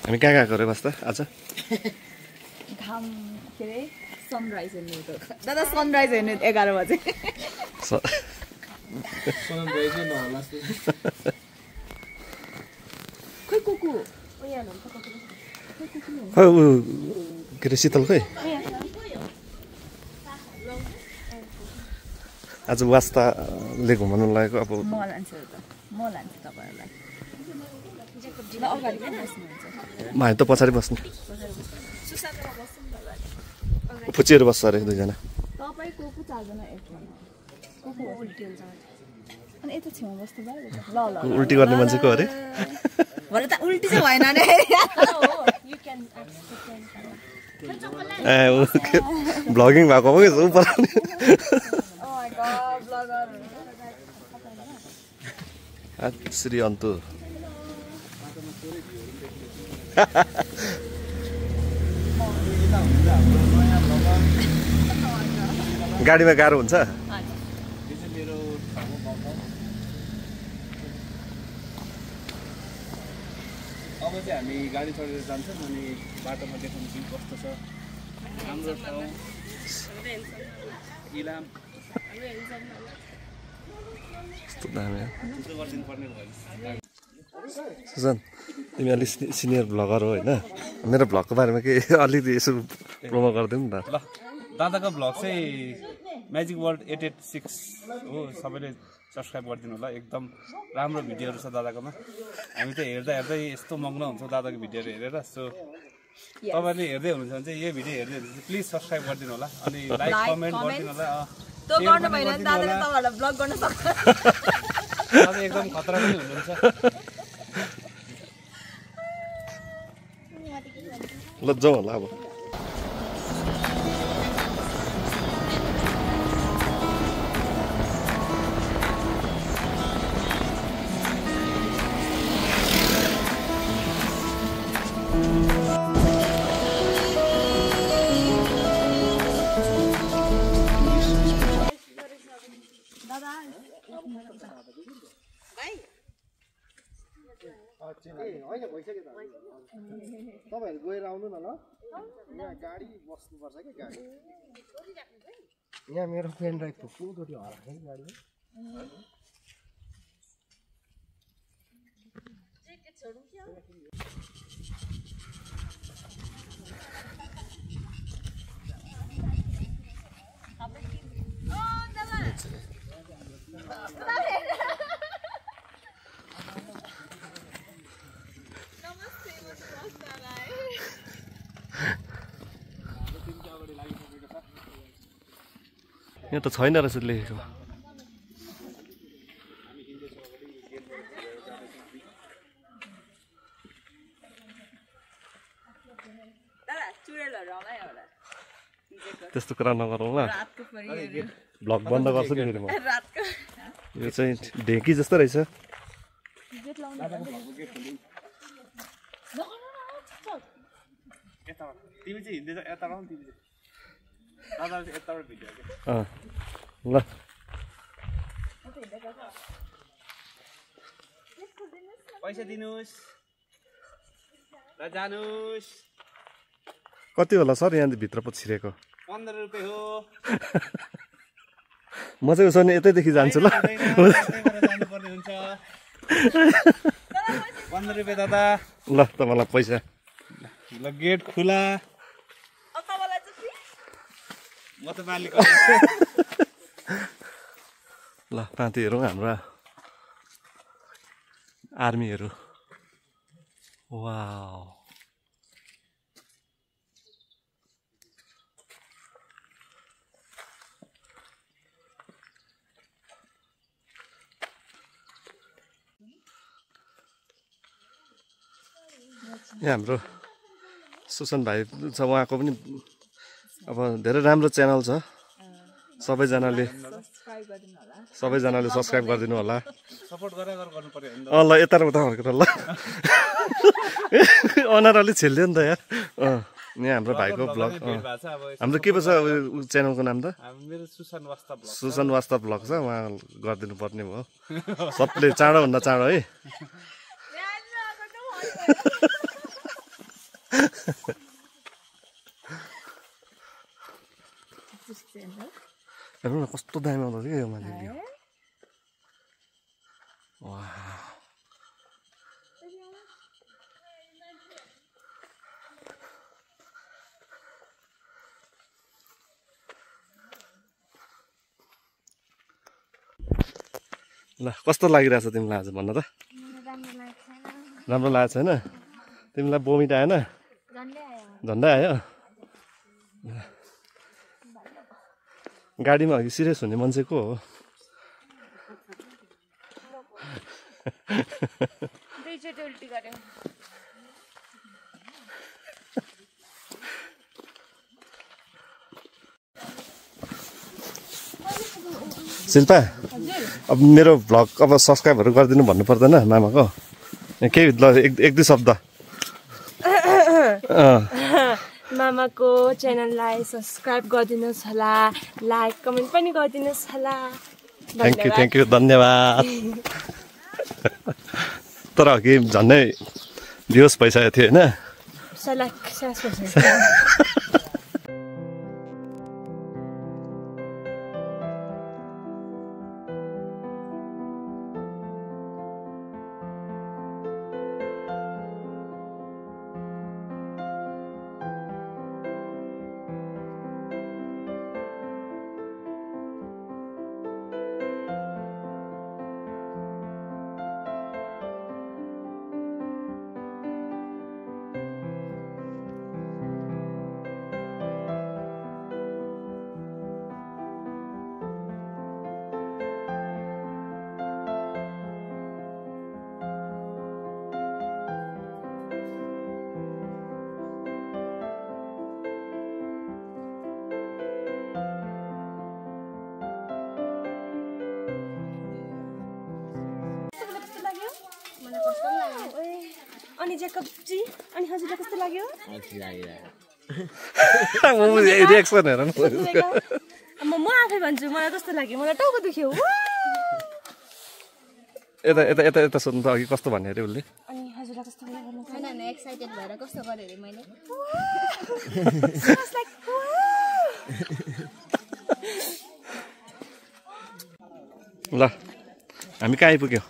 हामी कहाँ गएको रे बस्दा आज घाम के रे सनराइज हेर्नु त दादा सनराइज हेर्नु 11 बजे सनराइज नै नहोला खोइ कुकु के रे शीतल खोइ आज वास्ताले घुमाउनु लागेको अब म लान्छु तपाईहरुलाई ल अगाडि पनि बस्नुहुन्छ हामी त पछाडि बस्ने फुचिएर बस्छ अरे दुईजना तपाई कोकु चारजना एकमा कोकु उल्टी हुन्छ अनि यता छेउमा बस्नु भयो ल ल उल्टी गर्ने मान्छेको अरे भरे त उल्टी चाहिँ भएन नि यु क्यान भ्लगिङ भएको हो कि उपर श्री अन्तु गाडीमा गाह्रो हुन्छ अब चाहिँ हामी गाडी चढेर जान्छौँ अनि बाटोमा देखाउनु कि कस्तो छ हाम्रो ठाउँ इलाम सुजन तिमी अलिक सिनियर भ्लगर हो होइन मेरो भ्लगको बारेमा के अलिकति यसो प्रोमो गरिदिउँ नि त ल दादाको भ्लग चाहिँ म्याजिक वर्ल्ड 886 हो सबैले सब्सक्राइब गरिदिनु होला एकदम राम्रो भिडियोहरू छ दादाकोमा हामी त हेर्दा हेर्दै यस्तो मग्न हुन्छौँ दादाको भिडियोहरू हेरेर सो तपाईँले हेर्दै हुनुहुन्छ भने चाहिँ यो भिडियो हेर्दै हुनुहुन्छ प्लिज सब्सक्राइब गरिदिनु होला अनि लाइक कमेन्ट गरिदिनु होला त्यो गर्नु भएन दादाले तपाईहरुलाई ब्लग गर्न सक्छ दादा एकदम खतरा पनि हुनुहुन्छ ल जाउँ होला अब तपाईहरु गएर आउनु न ल यहाँ गाडी बस्नुपर्छ के गाडी यहाँ मेरो पेन ड्राइभ कुनचोटि हराएको है गाडी यहाँ त छैन रहेछ लेखेको त्यस्तो कुरा नगरौँ ल भ्लग बन्द गर्छु नि फेरि म यो चाहिँ ढेकी जस्तो रहेछ तिमी चाहिँ हिँड्दै यता आऊ तिमी चाहिँ दादा यताबाट भिडियो ल पैसा दिनुस् र जानुस् कति होला सर यहाँ भित्र पो छिरेको 15 रुपैयाँ हो म चाहिँ उसो भने यतैदेखि जान्छु ल जानुपर्ने हुन्छ 15 रुपैयाँ दादा ल त मलाई पैसा ल गेट खुला म त मालिक ल पाँति हेरौँ हाम्रो आर्मीहरू वाउ यहाँ हाम्रो सुसन भाइ छ उहाँको पनि अब धेरै राम्रो च्यानल छ सबैजनाले सब्सक्राइब गरिदिनु होला सपोर्ट गरेर गर्नु पर्यो ल यता र उता फर्केर ल अनार अलिक छेल्यो नि त यार यहाँ हाम्रो भाइको ब्लग हाम्रो के पो छ च्यानलको नाम त मेरो सुसन वास्ता ब्लग सुसन वास्ता ब्लग छ उहाँ गरिदिनु पर्ने भयो सबले चाँडोभन्दा चाँडो है हेर्नु न कस्तो दामी आउँदो थियो यो माथि भ्यू ल कस्तो लागिरहेछ तिमीलाई आज भन्न त राम्रो लागेको छैन तिमीलाई बोमिट आएन झन्डै आयो गाडीमा अघि सिरियस हुने मान्छे को हो शिल्पा अब मेरो भ्लग अब सब्सक्राइबहरू गरिदिनु भन्नु पर्दैन मामाको केही ल एक दुई शब्द मामाको च्यानललाई सब्सक्राइब गरिदिनुहोस् होला लाइक कमेन्ट पनि गरिदिनुहोस् होला थ्याङ्क यू धन्यवाद तर अघि झन्डै बेहोस भइसकेको थियो होइन अनि जेकबजी अनि हजुरलाई कस्तो लाग्यो रिएक्सन हेर न म आफै भन्छु मलाई कस्तो लाग्यो मलाई टाउको दुख्यो यता यता यता यता सोध्नु त अघि कस्तो भन्यो अरे उसले अनि हजुरलाई कस्तो लाग्यो हैन एक्साइटेड भएर कस्तो गरे अरे मैले ल हामी कहाँ आइपुग्यो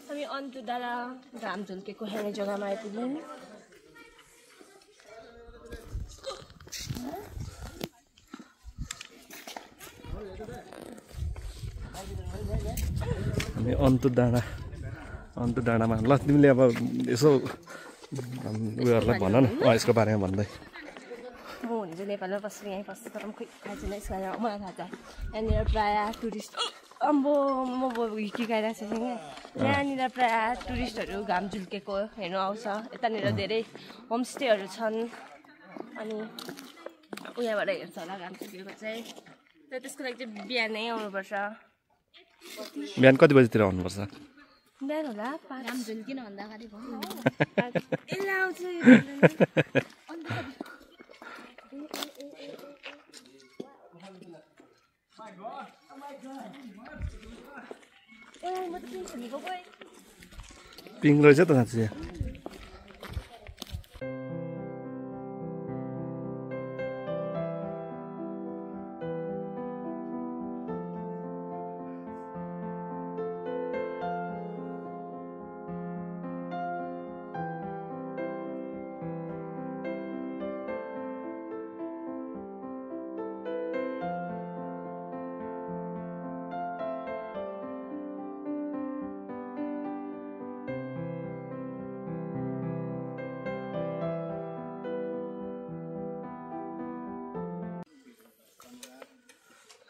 हामी अन्तु डाँडा घाम झुल्केको हेर्ने जग्गामा आइपुग्यौँ हामी अन्तु डाँडामा ल तिमीले अब यसो उयोहरूलाई भन न यसको बारेमा भन्दै म हुन्छ नेपालमा बसेर यहीँ बस्छु तर खोइ थाहा छैन यसको बारेमा मलाई थाहा छ यहाँनिर प्रायः टुरिस्ट अम्बो म हिटिगाइरहेको छु यहाँनिर प्रायः टुरिस्टहरू घाम झुल्केको हेर्नु आउँछ यतानिर धेरै होमस्टेहरू छन् अनि उहाँबाट हेर्छ होला घाम झुल्केको चाहिँ र त्यसको लागि चाहिँ बिहानै आउनुपर्छ बिहान कति बजीतिर आउनुपर्छ बिहान होला घाम झुल्किन भन्दाखेरि पिङ रहेछ त साँच्चै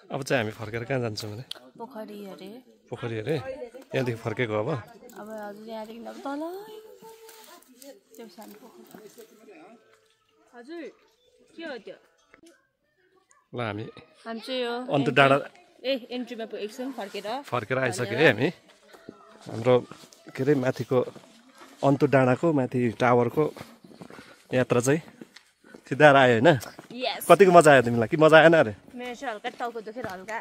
अब चाहिँ हामी फर्केर कहाँ जान्छौँ भने पोखरी अरे यहाँदेखि फर्केको अब हजुर यहाँदेखि अब तल त्यो सानो पोखरी हजुर के हो त्यो ल हामी चाहिँ यो अन्तु डाँडा एन्ट्रीमा एकछिन फर्केर आइसक्यो है हामी हाम्रो के अरे माथिको अन्तु डाँडाको माथि टावरको यात्रा चाहिँ सिधा आयो होइन कतिको मजा आयो तिमीलाई कि मजा आएन अरे मेरो चाहिँ हल्का टाउको दुखेर हल्का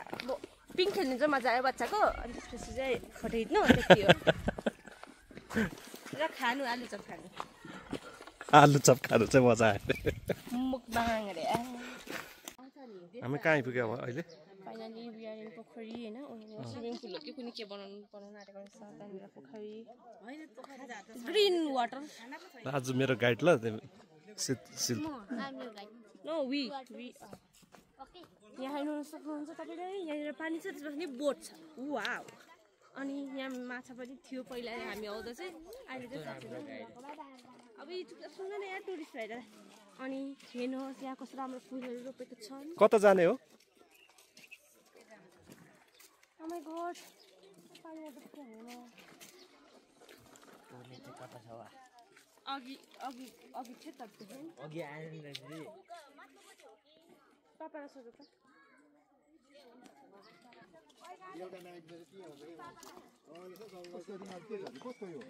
पिङ खेल्नु चाहिँ मजा आयो बच्चाको अनि त्यसपछि चाहिँ फोटो खिच्नु त्यति हो र खानु आलुचप खानु आलु चप खानु चाहिँ मजा आयो मुकबाङ अरे हामी कहाँ आइपुग्यो अब अहिले फाइनली वी आर इन पोखरी हैन स्विमिङ पुल हो कि कुनै के बनाउनु आँटेको रहेछ त्यहाँनिर पोखरी ग्रिन वाटर आज मेरो गाइड ल नो वी यहाँ हेर्नु सक्नुहुन्छ तपाईँले यहाँनिर पानी छ त्यसमा पनि बोट छ वाउ अनि यहाँ माछा पनि थियो पहिला हामी आउँदा चाहिँ अहिले चाहिँ अब यो सुन न यहाँ टुरिस्ट भएर अनि हेर्नुहोस् यहाँ कस्तो राम्रो फुलहरू रोपेको छन् कता जाने हो Oh my god. अघि थियो तपाईँ अघि आएन दिदी पापालाई सोध्नु त एउटा नाइट के हुन्छ कस्तो यो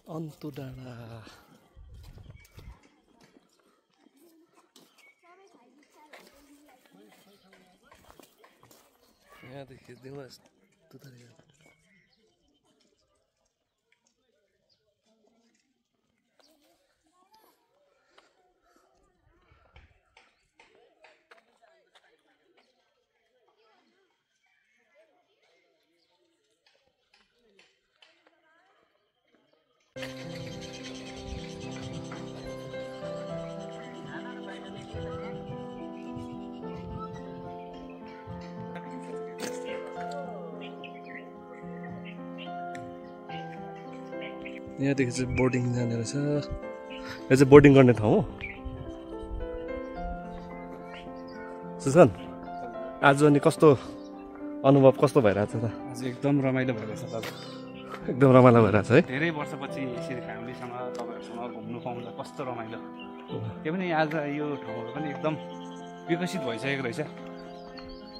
अन्तु डाँडा यहाँदेखि दिउँला यस्तो तरिका यहाँदेखि चाहिँ बोर्डिङ जाने रहेछ यो चाहिँ बोर्डिङ गर्ने ठाउँ हो सुसन आज अनि कस्तो अनुभव कस्तो भइरहेछ त आज एकदम रमाइलो भइरहेछ दादा एकदम रमाइलो भइरहेछ है धेरै वर्षपछि यसरी फ्यामिलीसँग तपाईँहरूसँग घुम्नु पाउँदा कस्तो रमाइलो त्यो पनि आज यो ठाउँहरू पनि एकदम विकसित भइसकेको रहेछ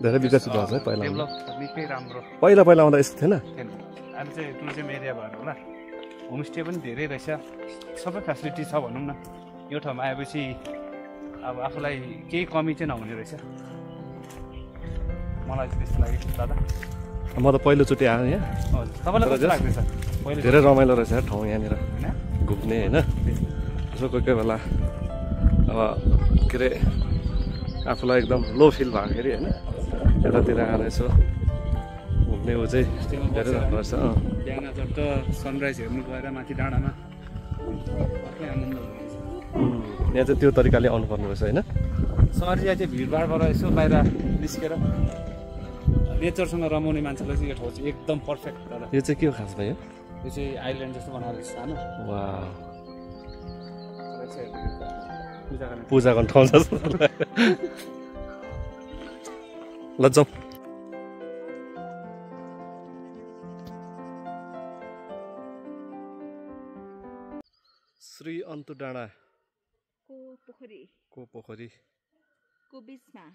धेरै विकसित भएको छ है पहिला डेभलप निकै राम्रो पहिला पहिला आउँदा यस्तो थिएन थिएन अहिले चाहिँ टुरिज्म एरिया भएर होला होमस्टे पनि धेरै रहेछ सबै फेसिलिटी छ भनौँ न यो ठाउँमा आएपछि अब आफूलाई केही कमी चाहिँ नहुने रहेछ मलाई चाहिँ त्यस्तो लाग्यो दादा म त पहिलोचोटि आएँ यहाँ हजुर तपाईँलाई कस्तो लाग्दैछ पहिले धेरै रमाइलो रहेछ ठाउँ यहाँनिर होइन घुम्ने होइन यसो कोही कोही बेला अब के अरे आफूलाई एकदम लो फिल भएखेरि होइन यतातिर आएर यसो घुम्ने ऊ चाहिँ धेरै राम्रो रहेछ बिहान झट्ट सनराइज हेर्नु गएर माथि डाँडामा अर्कै आनन्द हुँदो यहाँ चाहिँ त्यो तरिकाले आउनुपर्ने रहेछ होइन सहरिया चाहिँ भिडभाडबाट यसो बाहिर निस्केर नेचरसँग रमाउने मान्छेलाई चाहिँ यो ठाउँ चाहिँ एकदम पर्फेक्ट दादा यो चाहिँ के हो खास भयो यो चाहिँ आइल्यान्ड जस्तो बनाएको छ सानो वा पूजा गर्ने पूजा गर्ने ठाउँ जस्तो ल जाउँ श्री अन्तु डाँडाको पोखरी पोखरी को बिचमा